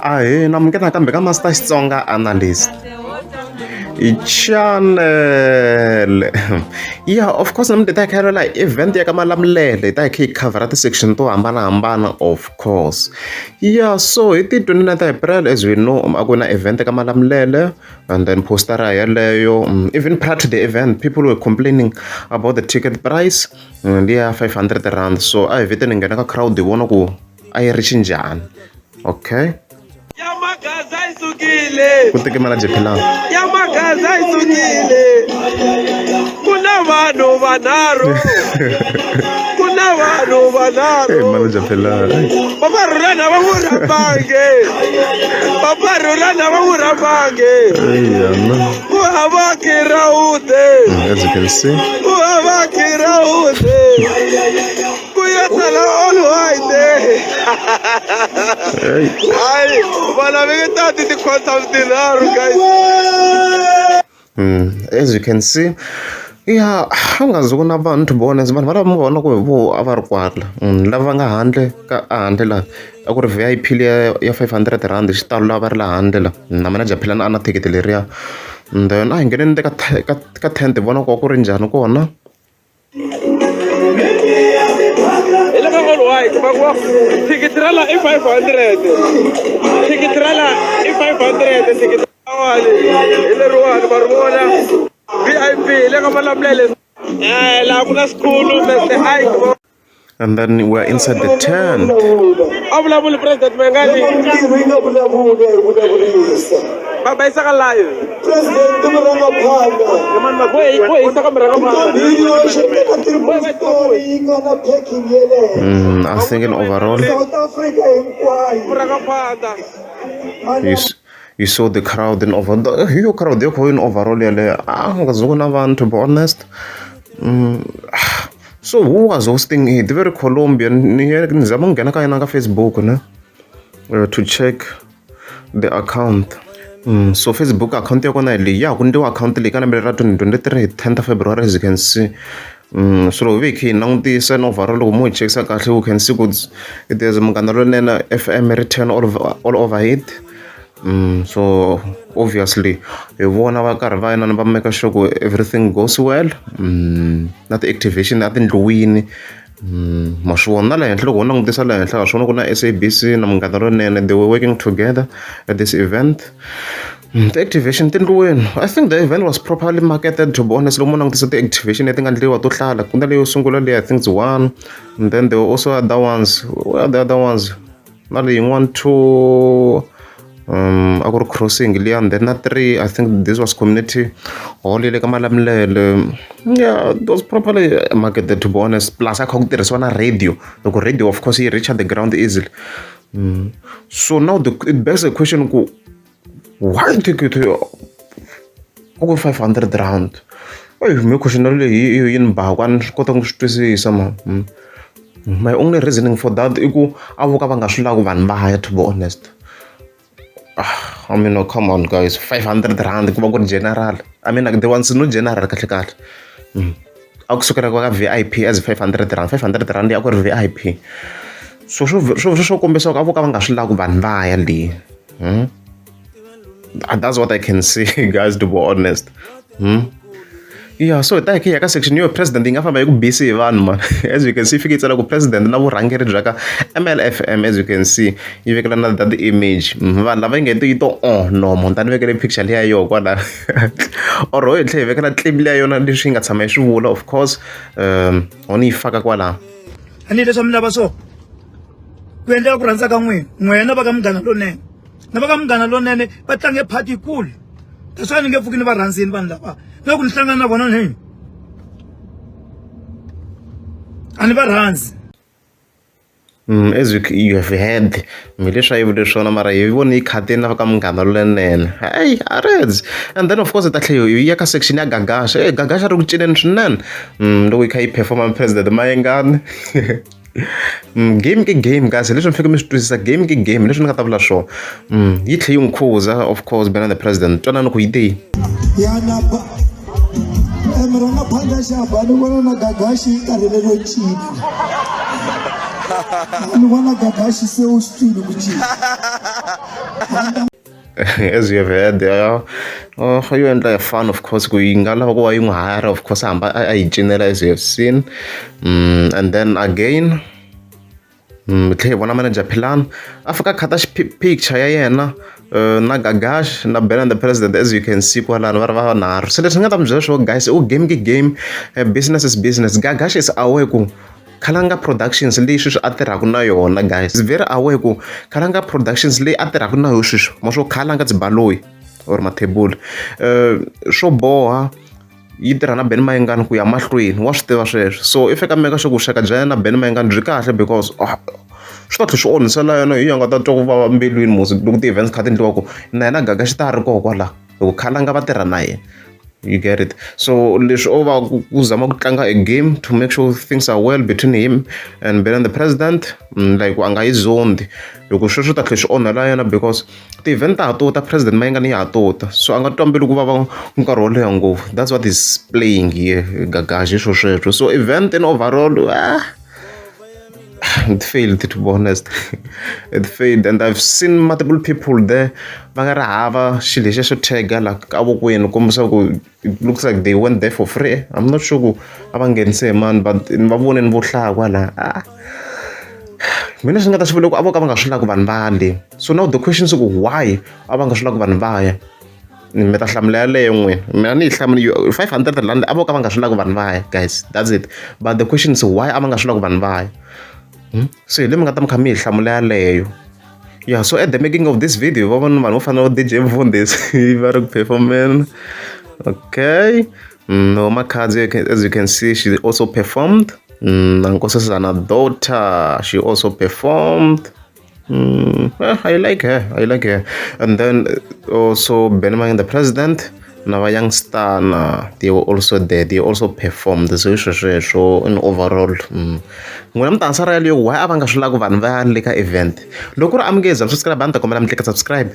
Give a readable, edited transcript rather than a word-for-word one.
Ahee na amukela nakambe ka Master Xitsonga Analyst channel. Yeah, of course namuntlha hi ta hi kha hi lwela event ya ka Malamulele, hi ta hi kha hi khavhara ti-section to hambanahambana of course. Yeah, so hi ti 29 ta April as we know a ku na event ka Malamulele and then postara yeleyo even prior to the event people were complaining about the ticket price liya 500 rand so a hi vhete ni nghena ka crowd hi vona ku a yi ri xinjhani okay. Ya magaza yi sukile. Ku teke manager Philani. Ya magaza yi sukile. Ku na vanhu vanharhu. Ku na vanhu vanharhu. Hey, manager Philani. Papa Rhulani va n'wi rhambange. Papa Rhulani va n'wi rhambange. Ku hava khirawude. As you can see. Ku hava khirawude. Ku ya sala all white. Hey. Hayi, vana va nge tati ti-quantum tinharhu guys. As you can see, ya a nga zi ku na vanhu to be honest vanhu va lava mi vona ku hi vo a va ri kwala lava va nga handle ka handle la a ku ri V_I_P liya ya 500 rand hi xitalo lava va ri la handle la na manager Philani a na thikithi leriya and then a hi ngheneni ka tent hi vona ku a ku ri njhani kona. Hi le ka all white va ku thikithi ra la i 500 thikithi ra la i 500 thikithi wani hi leriwani va ri vona VIP hi le ka Malamulele laha ku na sikhulu Mr Ike. And then we're inside the tent. A vulavuli President Mengani. Mintirho yi nga vulavuli a yi vulavurisa. Va ba yisa ka live. President murangaphandla. Vo yisa ka murangaphandla. Ntombi yoxe eka triple story yi nga na packing ya le henhla. I think in overall South Africa hinkwayo. Murangaphandla. You saw the crowd in over the hiyo crowd yo in overall yaleyo a nga zi ku na vanhu to be honest. So who was hosting it? Very Colombian. Ni zama ku nghena ka yena ka Facebook ne to check the account. So Facebook account ya kona hi leyi ya ha ku endliwa account leyi ka lembe ra 2023 10 February as you can see. So loko hi ve hi kha hi langutisa in overall loko mo hi chekisa kahle we can see ku it is Munghana Lonene FM written all over it. So obviously hi vona va karhi va inana va make sure ku everything goes well na ti-activation a ti ndliwini ma swi vona na le henhla loko ho langutisa le henhla ha swi vona ku na S_A_B_C na Munghana Lonene they were working together at this event. Ti-activation ti ndliwini I think the event was properly marketed to be honest loko mo langutisa ti-activation leti nga ndliwa to hlala ku na leyo sungula leyi I think it's one and then there were also other ones where are the other ones na leyi yin'wana two a ku ri crossing liya and then na three I think this was community hall ya le ka Malamulele yeah it was properly marketed to be honest plus a kha ku tirhisiwa na radio loko radio of course yi reach the ground easily. So now the it begs the question ku why thikithi a ku ri 500 rand eyi me question leyi yi ni baku a ni swi kota ku swi twisisa man. My only reasoning for that i ku a vo ka va nga swi lavi ku vanhu va ya to be honest. I mean, oh, come on guys, 500 rand ku va ku ri general. I mean like the ones no general kahle kahle. A ku sukela ka VIP as 500 rand, 500 rand a ku ri VIP. So swo kombisa ku a vo ka va nga swi lavi ku vanhu va ya le. That's what I can see guys to be honest. Yeah, so hi ta hi kha hi ya ka section yo president yi nga famba hi ku busy hi vanhu man as you can see fike yi tsala ku president na vurhangeri bya ka M_L_F_M as you can see yi vekela na that image vanhu lava yi nge yi to oh no munhu ta ni vekele picture liya yoho kwala or ho hi tlhela hi vekela clip liya yona leswi yi nga tshama yi swi vula of course ho ni yi faka kwala. A ni leswi a mi lava swona ku endlela ku rhandza ka n'wina n'wina va ka Munghana Lonene na va ka Munghana Lonene va tlange part yikulu that's why ni nge pfuki ni va rhandzini vanhu lava na ku ni hlangana na vona ni a ni va rhandzi. As you have heard mi leswi a yi vule swona mara hi vone yi khatini na ka Munghana Lonene hey a reds and then of course hi ta tlhela hi ya ka section ya Gagasha e Gagasha ri ku cineni swinene loko yi kha yi performa President Mayengani. Game ke game guys leswi mi fanekele mi swi twisisa game ke game leswi ni nga ta vula swona yi tlhela yi n'wi khuza of course bena the president twanani ku yi te yini. Ya napa murangaphandla xaba ni vona na Gagashi yi karhele no cina ni vona Gagashi se u swi twile ku cina. As you have heard, yo endla fun, of course, ku yi nga lava ku va yi n'wi hire, of course, hamba a yi cinela, as you have seen. And then again, hi tlhela hi vona manager Philani a fika a khata picture ya yena na Gagash na Ben and the President, as you can see kwalano va ri va nharhu. Se leswi ni nga ta mi byela swona, guys, i game ke game, business is business. Gagash is aware ku Khalanga Productions leyi sweswi a tirhaka na yona, guys, is very aware ku Khalanga Productions leyi a tirhaka na yona sweswi, ma swo Khalanga Dzibaloyi or Mathebula, swo boha yi tirha na Benny Mayengani ku ya mahlweni, wa swi tiva sweswo. So i fika meka sure ku vuxaka bya yena na Benny Mayengani byi kahle, because swi ta tlhela swi onhisela yena, hi nga ta twa ku vava mbilwini musi loko ti-events kha ti endliwa ku na yena Gagash ta ha ri koho kwala, hi ku Khalanga va tirha na yena, you get it? So leswi o va ku zama ku tlanga a game to make sure things are well between him and Ben and the President, like a nga yi zondi, hi ku sweswo ta tlhela swi onhela yena, because ti-event ta ha to ta President Mayengani ya ha to ta, so a nga twa mbilu ku vava nkarhi wo leha ngopfu. That's what is playing here, Gagash, hi swo sweswo. So event in overall, it failed, to be honest, it failed. And I've seen multiple people there va nga ri hava xilo lexiya xo tag-a la ka vokweni, kombisa ku it looks like they went there for free. I'm not sure ku a va nghenise hi mani, but ni va voneni vo hlaya kwala. Mina swi nga ta swi vula ku a vo ka va nga swi lavi ku vanhu va le. So now the question is ku why a va nga swi lavi ku vanhu va ya? Mi ta hlamula yaleyo n'wina, mina ni yi hlamuli. R500 a vo ka va nga swi lavi ku vanhu va ya, guys, that's it. But the question is why a va nga swi lavi ku vanhu va ya? So hi le mi nga ta mi kha mi yi hlamula yaleyo. Yeah, so at the making of this video, va vona vanhu vo fana na DJ Mfundhisi va ri ku performeni. Okay, no Makhadzi, as you can see, she also performed. Na Nkosazana Daughter, she also performed. I like her, I like her. And then also Benjamin the President na va Youngstar na, they were also there, they also performed. So hi sweswo in overall, n'wina mi ta answer yaleyo, why a va nga swi lavi ku vanhu va ya le ka event? Loko ku ri a mi nge za mi subscribe, a ni ta kombela mi tlika subscribe.